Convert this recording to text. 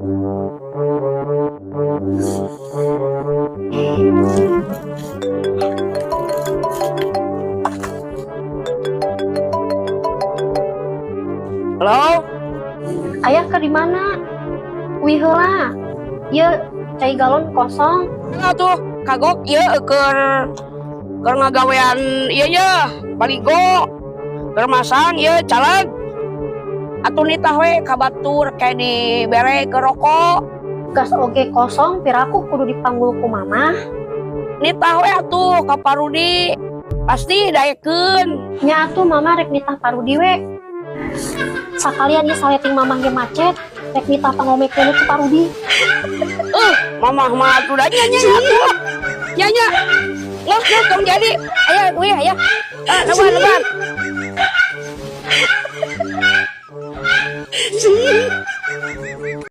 Halo? Ayah ke di mana? Wih heula. Ieu cai galon kosong. Atuh kagok ieu keur keur ngagawean ieu ye baligo. Keur masang ieu caleg. Atuh nitah we ka batur kayak dibere ke rokok. Gas oge kosong piraku kudu dipanggul ku mamah. Nitah we atuh ka Parudi. Pasti daekeun. Nya atuh mama rek nitah Parudi we. Sakalian ieu saleting mamah ge macet, rek nitah pangomekeun ku Parudi. Mamah mah atuh da nya nya atuh. Nya nya. Nges nges tong jadi. Aya we aya. Ah, lebar lebar.